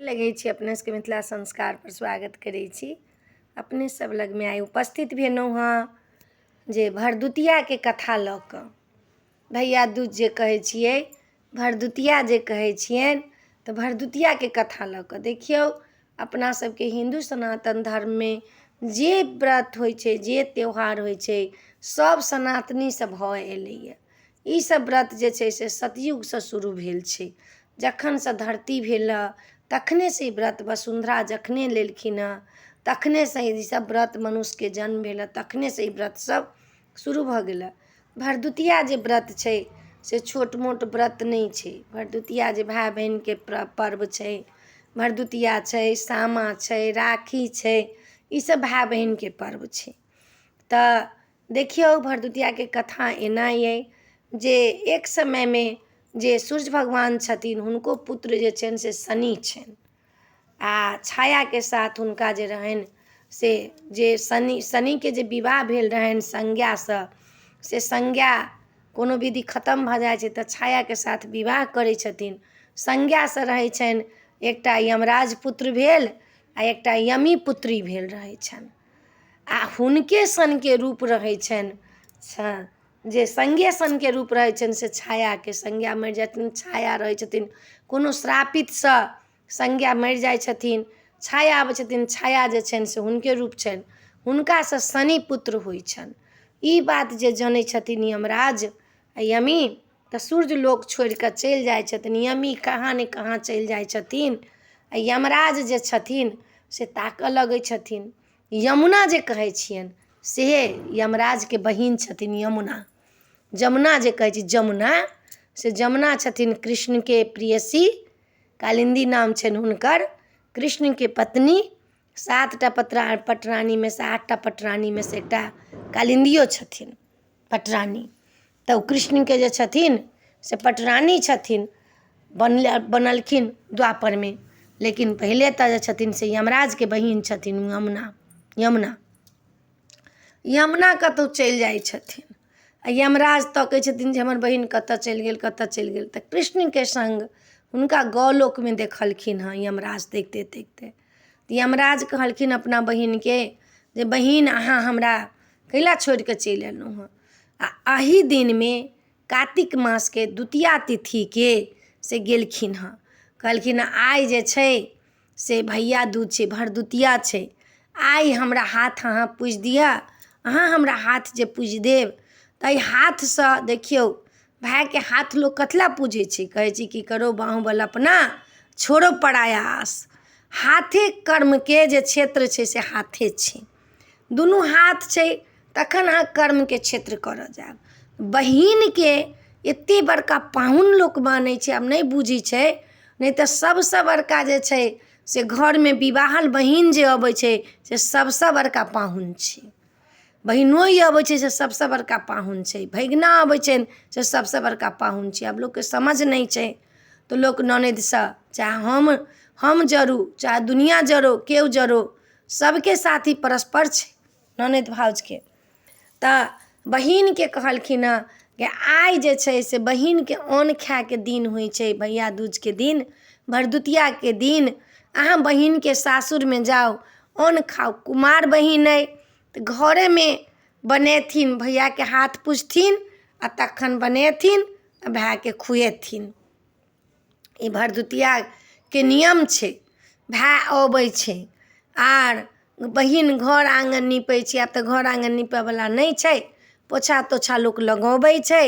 लगै छी अपने सबके मिथिला संस्कारपर स्वागत करै छी। अपने सब लगमे आइ उपस्थित भेलहुँ हँ जे भरदुतियाके कथा लऽ कऽ, भैया दूज जे कहै छियै, भरदुतिया जे कहै छियनि, तऽ भरदुतियाके कथा लऽ कऽ देखियौ। अपना सबके हिन्दू सनातन धर्ममे जे व्रत होइ छै, जे त्यौहार होइ छै, सब सनातनीसँ भऽ एलैए। ई सब व्रत जे छै से सतयुगसँ शुरू भेल छै। जखनसँ धरती भेल हँ तखनेसँ ई व्रत, वसुन्धरा जखने लेलखिन हँ तखनेसँ ई सब व्रत, मनुष्यके जन्म भेल हँ तखनेसँ ई व्रत सब शुरू भऽ गेल हँ। भरदुतिया जे व्रत छै से छोट मोट व्रत नहि छै। भरदुतिया जे भाय बहिनके पर्व छै, भरदुतिया छै, सामा छै, राखी छै, ई सब भाय बहिनके पर्व छै। तऽ देखियौ, भरदुतियाके कथा एना अइ जे एक समयमे जे सूर्य भगवान छथिन, हुनको पुत्र जे छनि से शनि छनि, आ छायाके साथ हुनका जे रहनि से जे शनि, शनिके जे विवाह भेल रहनि संज्ञासँ, से संज्ञा कोनो विधि खतम भऽ जाइ छै तऽ छायाके साथ विवाह करै छथिन। संज्ञासँ रहै छनि एकटा यमराज पुत्र भेल आ एकटा यमी पुत्री भेल रहै छनि, आ हुनके सनके रूप रहै छनि, जे संज्ञे सनके रूप रहै छनि से छायाके। संज्ञा मरि जाइ छथिन, छाया रहै छथिन, कोनो श्रापितसँ संज्ञा मरि जाइ छथिन, छाया अबै छथिन, छाया जे छनि से हुनके रूप छनि, हुनकासँ शनि पुत्र होइ छनि। ई बात जे जनै छथिन यमराज आ यमी, तऽ सूर्य लोक छोड़ि कऽ चलि जाइ छथिन। यमी कहाँ ने कहाँ चलि जाइ छथिन, आ यमराज जे छथिन से ताकऽ लगै छथिन। यमुना जे कहै छियनि से यमराजके बहिन छथिन यमुना। जमुना जे कहै छी जमुना, से जमुना छथिन कृष्णके प्रियसी, कालिन्दी नाम छनि हुनकर, कृष्णके पत्नी। 7टा पत्रा पटरानीमे सँ 8टा पटरानीमे सँ एकटा कालिन्दियो छथिन पटरानी। तऽ ओ कृष्णके जे छथिन से पटरानी छथिन, बनले बनलखिन द्वापरमे, लेकिन पहिले तऽ जे छथिन से यमराजके बहिन छथिन यमुना। यमुना यमुना कतहु चलि जाइ छथिन, आ यमराज तकै छथिन जे हमर बहिन कतऽ चलि गेल, कतऽ चलि गेल। तऽ कृष्णके सङ्ग हुनका गौलोकमे देखलखिन हँ यमराज। देखिते देखिते यमराज कहलखिन अपना बहिनके जे बहिन, अहाँ हमरा कैला छोड़ि कऽ चलि एलहुँ हँ? आ एही दिनमे कातिक मासके द्वितीया तिथिके से गेलखिन हँ, कहलखिन आइ जे छै से भैया दूज छै, भरदुतिया छै, आइ हमरा हाथ अहाँ पूजि दिअ। अहाँ हमरा हाथ जे पूजि देब तऽ एहि हाथसँ, देखियौ, भायके हाथ लोक कथी लए पूजै छै? कहै छै कि करो बाहुबल अपना, छोड़ो पराया आस। हाथे कर्मके जे क्षेत्र छै से हाथे छै, दुनू हाथ छै तखन अहाँ कर्मके क्षेत्र करऽ जायब। बहिनके एतेक बड़का पाहुन लोक मानै छै, आब नहि बुझै छै, नहि तऽ सभसँ बड़का जे छै से घरमे विवाहल बहिन जे अबै छै से सभसँ बड़का पाहुन छै। बहिनोइ अबै छै से सभसँ बड़का पाहुन छै, भगिना अबै छनि से सभसँ बड़का पाहुन छै। आब लोकके समझ नहि छै तऽ लोक ननदिसँ, चाहे हम जरू, चाहे दुनिआँ जरो, केओ जरो, सभके साथी परस्पर छै ननदि भाउजके। तऽ बहिनके कहलखिन हँ कि आइ जे छै से बहिनके अन्न खायके दिन होइ छै, भैया दूजके दिन, भरदुतियाके दिन। अहाँ बहिनके सासुरमे जाउ, अन्न खाउ। कुमार बहिन अइ तऽ घरेमे बनेथिन, भैयाके हाथ पुजथिन आ तखन बनेथिन आ भायके खुएथिन। ई भरदुतियाके नियम छै। भाय अबै छै आर बहिन घर आङ्गन नीपै छै। आब तऽ घर आङ्गन नीपऽवला नहि छै, पोछा तोछा लोक लगबै छै।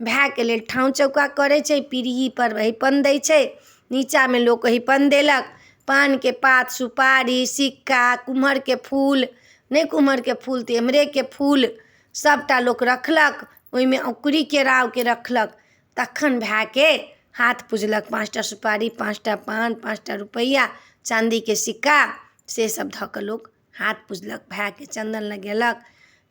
भायके लेल ठाँउ चौका करै छै, पीढ़ीपर अरिपन दै छै, नीचाँमे लोक अरिपन देलक, पानके पात, सुपारी, सिक्का, कुम्हरके फूल, नहि कुम्हरके फूल तऽ एम्हरेके फूल, सभटा लोक रखलक ओहिमे, औङ्कुरी केराउके रखलक, तखन भायके हाथ पुजलक। 5टा सुपारी, 5टा पान, 5टा रुपैआ, चाँदीके सिक्का, से सब धऽ कऽ लोक हाथ पुजलक। भायके चन्दन लगेलक,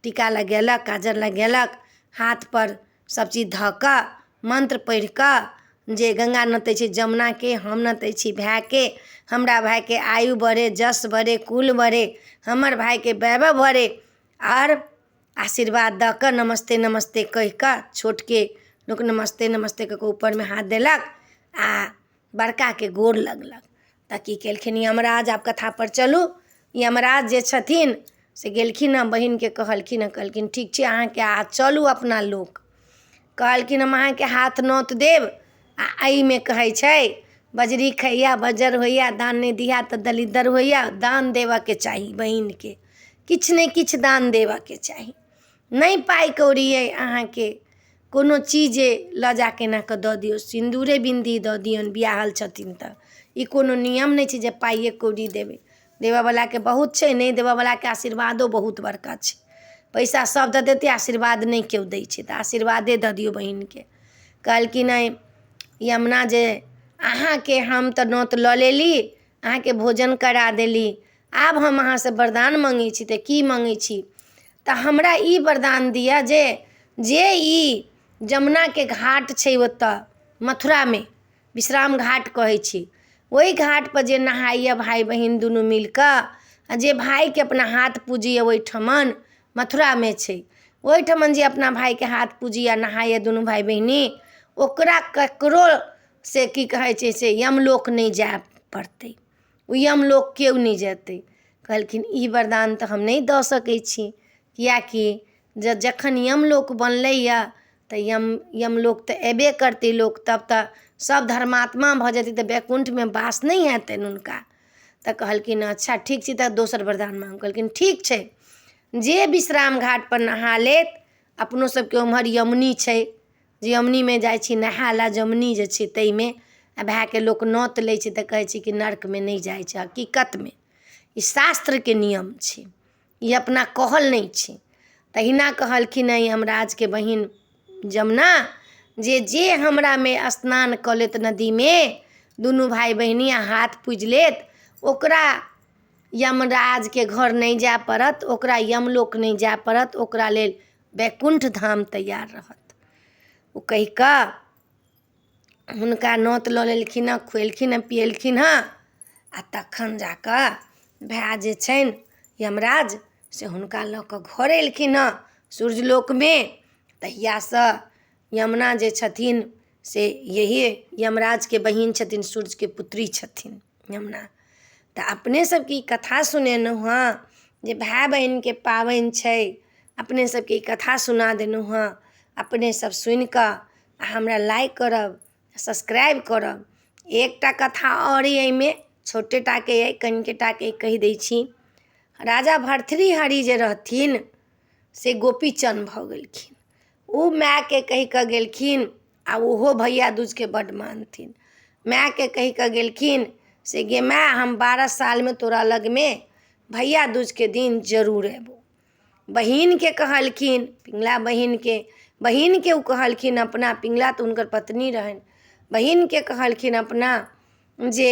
टीका लगेलक, काजर लगेलक, हाथपर सभचीज धऽ कऽ मन्त्र पढ़ि कऽ जे गङ्गा नोतै छै जमुनाके, हम नोतै छी भायके, हमरा भायके आयु बढ़य, यश बढ़य, कुल बढ़य, हमर भायके वैभव बढ़य, आओर आशीर्वाद दऽ कऽ नमस्ते नमस्ते कहि कऽ छोटके लोक नमस्ते नमस्ते कऽ कऽ ऊपरमे हाथ देलक आ बड़काके गोर लगलक। तऽ की केलखिन यमराज, आब कथापर चलू। यमराज जे छथिन से गेलखिन हँ, बहिनके कहलखिन हँ, कहलखिन ठीक छै अहाँके, आ चलू अपना लोक। कहलखिन हम अहाँके हाथ नोत देब। आ एहिमे कहै छै बजरी खैया बज्जर होइए, दान नहि दिहा तऽ दलिद्दर होइए। दान देबऽके चाही बहिनके, किछु ने किछु दान देबऽके चाही। नहि पाइ कौड़ी अइ अहाँके, कोनो चीज अइ लऽ जाकऽ एना कऽ दऽ दियौ, सिन्दूरे बिन्दी दऽ दियौन बियाहल छथिन तऽ। ई कोनो नियम नहि छै जे पाइए कौड़ी देबै। देबऽवलाके बहुत छै, नहि देबऽवलाके आशीर्वादो बहुत बड़का छै। पैसा सभ दऽ देतै, आशीर्वाद नहि केओ दै छै, तऽ आशीर्वादे दऽ दियौ बहिनके। कहलखिन अइ यमुना जे अहाँके हम तऽ नोत लऽ लेली, अहाँके भोजन करा देली, आब हम अहाँसँ वरदान मङ्गै छी। तऽ की मङ्गै छी? तऽ हमरा ई वरदान दिअ जे जे ई यमुनाके घाट छै ओतय मथुरामे, विश्राम घाट कहै छै, ओहि घाटपर जे नहाइए भाय बहिन दुनू मिलि कऽ, आ जे भायके अपना हाथ पूजैए, ओहिठमन मथुरामे छै, ओहिठमन जे अपना भायके हाथ पूजैए, नहाइए दुनू भाय बहिनी, ओकरा ककरो से की कहै छै से यमलोक नहि जाय पड़तै, ओ यमलोक केओ नहि जेतै। कहलखिन ई वरदान तऽ हम नहि दऽ सकै छी, किएकि जे जखन यमलोक बनलैए तऽ यम यमलोक तऽ अयबे करतै लोक, तब तऽ सभ धर्मात्मा भऽ जेतै, तऽ वैकुण्ठमे वास नहि हेतनि हुनका। तऽ कहलखिन अच्छा ठीक छै, तऽ दोसर वरदान माँगू। कहलखिन ठीक छै, जे विश्राम घाटपर नहा लेत। अपनो सभके ओम्हर यमुनी छै, जे यमुनीमे जाइ छी नहाय लए, यमुनी जे छै ताहिमे आ भायके लोक नोत लै छै, तऽ कहै छै कि नर्कमे नहि जाइ छै। हकीकतमे ई शास्त्रके नियम छै, ई अपना कहल नहि छै। तहिना कहलखिन हेँ यमराजके बहिन यमुना जे जे हमरामे स्नान कऽ लेत नदीमे दुनू भाय बहिनी आ हाथ पूजि लेत, ओकरा यमराजके घर नहि जाय पड़त, ओकरा यमलोक नहि जाय पड़त, ओकरा लेल वैकुण्ठ धाम तैयार रहत। ओ कहि कऽ हुनका नोत लऽ लेलखिन हँ, खुएलखिन हँ, पिएलखिन हँ, आ तखन जा कऽ भाय जे छनि यमराज से हुनका लऽ कऽ घर एलखिन हँ सूर्यलोकमे। तहियासँ यमुना जे छथिन से यही यमराजके बहिन छथिन, सूर्यके पुत्री छथिन यमुना। तऽ अपने सबके ई कथा सुनेलहुँ हँ जे भाय बहिनके पाबनि छै। अपने सबके ई कथा सुना देलहुँ हँ। अपने सब सुनि कऽ आ हमरा लाइक करब, सब्सक्राइब करब। एकटा कथा आओर अइ एहिमे, छोटे टाके अइ, कनिके टाके कहि दै छी। राजा भर्तृहरि जे रहथिन से गोपीचन्द भऽ गेलखिन। ओ मायके कहि कऽ गेलखिन, आ ओहो भैया दूजके बड्ड मानथिन। मायके कहि कऽ गेलखिन से गे माय, हम 12 सालमे तोरा लगमे भैया दूजके दिन जरूर अयबौ। बहिनके कहलखिन, पिंगला बहिनके, बहिनके ओ कहलखिन अपना, पिंगला तऽ हुनकर पत्नी रहनि, बहिनके कहलखिन अपना जे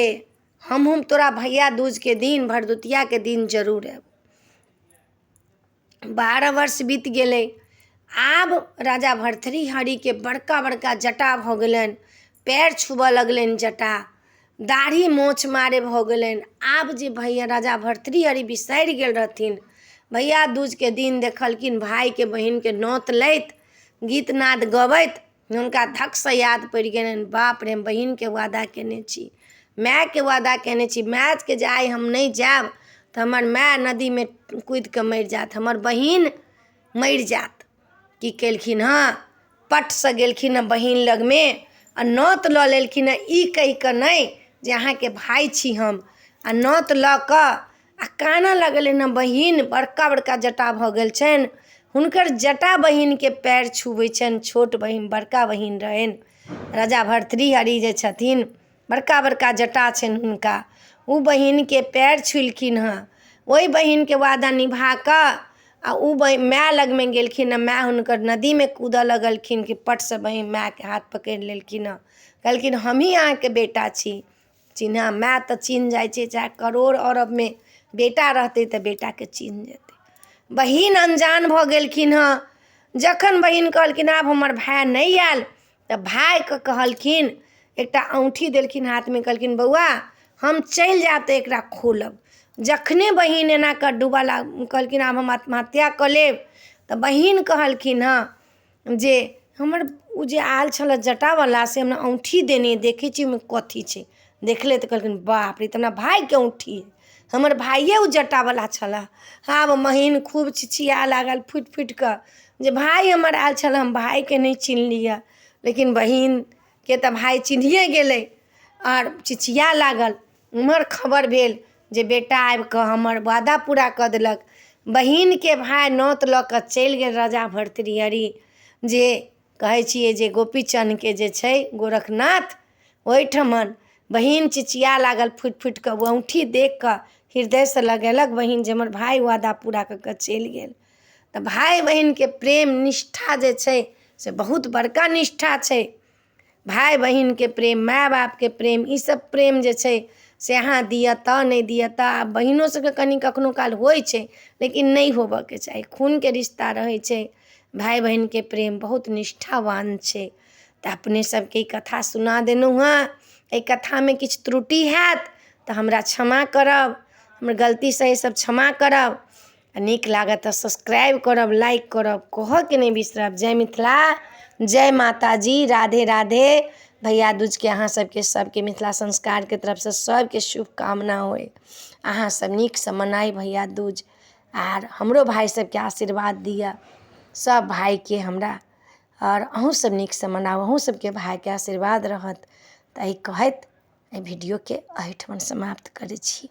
हमहूँ तोरा भैया दूजके दिन, भरदुतियाके दिन जरूर अयबौ। 12 वर्ष बीत गेलै। आब राजा भर्तृहरिके बड़का बड़का जटा भऽ गेलनि, पएर छुबऽ लगलनि जटा, दाढ़ी मोछ मारे भऽ गेलनि। आब जे भैया राजा भर्तृहरि बिसरि गेल रहथिन, भैया दूजके दिन देखलखिन भायके बहिनके नोत लैत, गीतनाद गबैत, हुनका धकसँ याद पड़ि गेलनि, बाप रे, हम बहिनके वादा कयने छी, मायके वादा कयने छी, मायके जे आइ हम नहि जायब तऽ हमर माय नदीमे कुदि कऽ मरि जायत, हमर बहिन मरि जायत। की केलखिन हँ? पटसँ गेलखिन हँ बहिन लगमे आ नोत लऽ लेलखिन हँ, ई कहि कऽ नहि जे अहाँके भाय छी हम। आ नोत लऽ कऽ आ कानऽ लगलनि हँ बहिन। बड़का बड़का जटा भऽ गेल छनि हुनकर, जटा बहिनके पएर छुबै छनि। छोट बहिन, बड़का बहिन रहनि। राजा भर्तृहरि जे छथिन, बड़का बड़का जटा छनि हुनका, ओ बहिनके पएर छुलखिन हँ। ओहि बहिनके वादा निभा कऽ आ ओ माय लगमे गेलखिन हँ। माय हुनकर नदीमे कूदऽ लगलखिन कि पटसँ बहिन मायके हाथ पकड़ि लेलखिन हँ। कहलखिन हमही अहाँके बेटा छी। चिन्ह माय तऽ चिन्ह जाइ छै, चाहे करोड़ अरबमे बेटा रहतै तऽ बेटाके चिन्ह जेतै। बहिन अनजान भऽ गेलखिन हँ। जखन बहिन कहलखिन आब हमर भाय नहि आयल, तऽ भायके कहलखिन, एकटा औँठी देलखिन हाथमे, कहलखिन बौआ हम चलि जायब तऽ एकरा खोलब। जखने बहिन एना कऽ डूबऽ लाग, कहलखिन आब हम आत्महत्या कऽ लेब, तऽ बहिन कहलखिन हँ जे हमर ओ जे आयल छलए जटावला से हमरा औँठी देने, देखै छी ओहिमे कथी छै। देखलै तऽ कहलखिन बाप रे, ई तऽ हमरा भायके औँठी अइ, हमर भाइए ओ जटावला छलए। आब बहिन खूब चिचिया लागल फुटि फुटि कऽ जे भाय हमर आयल छल, हम भायके नहि चिन्हलियै। लेकिन बहिनके तऽ भाय चिन्हिए गेलै आओर चिचिया लागल। उम्हर खबर भेल जे बेटा आबि कऽ हमर वादा पूरा कऽ देलक। बहिनके भाय नोत लऽ कऽ चलि गेल राजा भर्तृहरि, जे कहै छियै जे गोपीचन्दके जे छै गोरखनाथ ओहिठमन। बहिन चिचिया लागल फुटि फुटि कऽ, ओ औँठी देखि कऽ हृदयसँ लगेलक बहिन जे हमर भाय वादा पूरा कऽ कऽ चलि गेल। तऽ भाय बहिनके प्रेम निष्ठा जे छै से बहुत बड़का निष्ठा छै। भाय बहिनके प्रेम, माय बापके प्रेम, ईसभ प्रेम जे छै से अहाँ दिअ तऽ नहि दिअ तऽ। आब बहिनो सभके कनि कखनो काल होइ छै, लेकिन नहि होबऽके चाही। खूनके रिश्ता रहै छै। भाय बहिनके प्रेम बहुत निष्ठावान छै। तऽ अपने सबके ई कथा सुना देलहुँ हेँ। एहि कथामे किछु त्रुटि हैत तऽ हमरा क्षमा करब, हमर गलती सही सब क्षमा करब। आ नीक लागत तऽ सब्सक्राइब करब, लाइक करब, कहऽके नहि बिसरब। जय मिथिला, जय माताजी, राधे राधे। भैया दूजके अहाँ सबके सबके मिथिला संस्कारके तरफसँ सबके शुभकामना होइ। अहाँ सब नीकसँ मनाइ भैया दूज, आर हमरो भाय सबके आशीर्वाद दिअ, सब भायके हमरा। आओर अहूँ सब नीकसँ मनाउ, अहूँ सबके भायके आशीर्वाद रहत। तऽ एहि कहैत एहि वीडियोके एहिठमन समाप्त करै छी।